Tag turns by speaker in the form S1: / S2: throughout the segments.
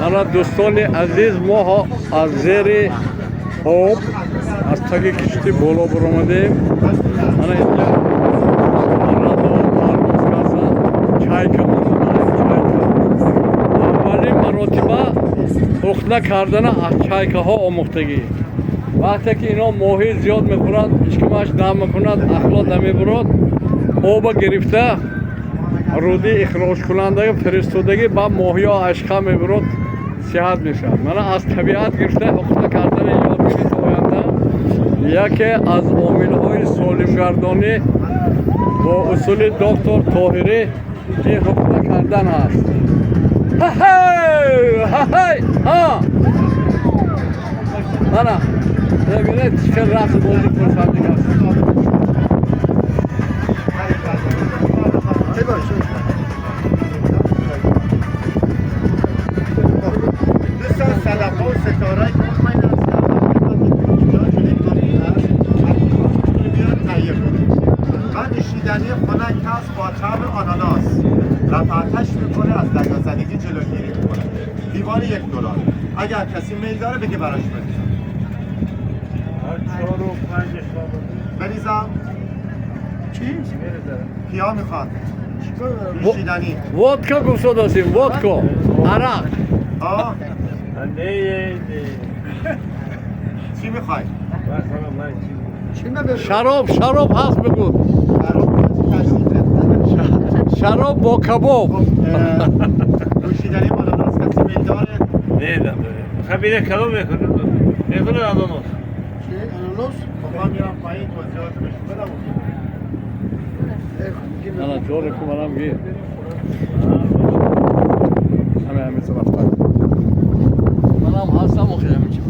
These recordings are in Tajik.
S1: Ана, дӯстони азиз, мо аз зери об, аз таги киштӣ боло баромадем. Ана инҷа парвоз кардан, чайка монда, чайка. Аввалин маротиба ҳуқна кардана аз чайкаҳо омӯхтагӣ. Вақте ки ино моҳӣ зиёд мехӯрад, ишкамаш дам мекунад, ахлот намебурад, оба гирифта руди ихроҷкунандага фиристодагӣ, ба моҳиҳо ашқа мебурад, сиҳат мешавад. Мана, аз табиат гирифта ҳуқна кардани ёд гирифта. Оянда яке аз омилҳои солимгардонӣ бо усули доктор Тоҳирӣ ин ҳуқна кардан ҳаст. Ҳа-ҳай! Ҳа! Мана, бибинед, чӣ хел рақс бозӣ хурсандӣ аст.
S2: دوستان، صدف ها و ستاره که اون پایین هست اینجا جلوی کانون هست، بیان تهیه کنید. و نوشیدنی خنک هست با طعم آناناس، رفع آتش میکنه، از دریازدگی جلوگیری میکنه. لیوان 1 دلار. اگر کسی میل داره بگه براش بریزم. بریزم؟
S3: چی؟
S2: کیا میخوان نوشیدنی؟
S1: Водка гуфтодасем, водка, арақ.
S2: ها؟
S4: نه.
S2: چی میخوای؟
S3: چی؟
S1: Шароб, шароб ҳаст, бигӯ.
S2: شراب تشریفه.
S1: Шароб бо кабоб.
S2: خب، نوشیدنی آناناس کسی میل داره؟
S4: نه، خبیره کلام میکنه میکنه آناناس.
S3: چی؟ آناناس؟
S2: خب، من میرم پایین توضیحات بهشون بدم.
S1: Ана, ҷоре ку, манам гир. Ҳаме ҳамин рафта. Манам ҳастам охир ҳамин чи.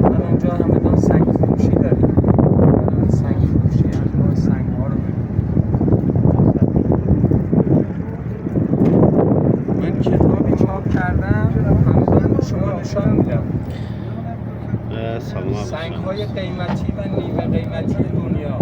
S5: من اونجا همدان سنگ فروشی داریم. من سنگ فروشی، انواع سنگ ها رو می‌بینم. من کتابی چاپ کردم همدان، شما نشان میدم.
S6: سلام.
S5: سنگ های قیمتی و نیمه قیمتی دنیا.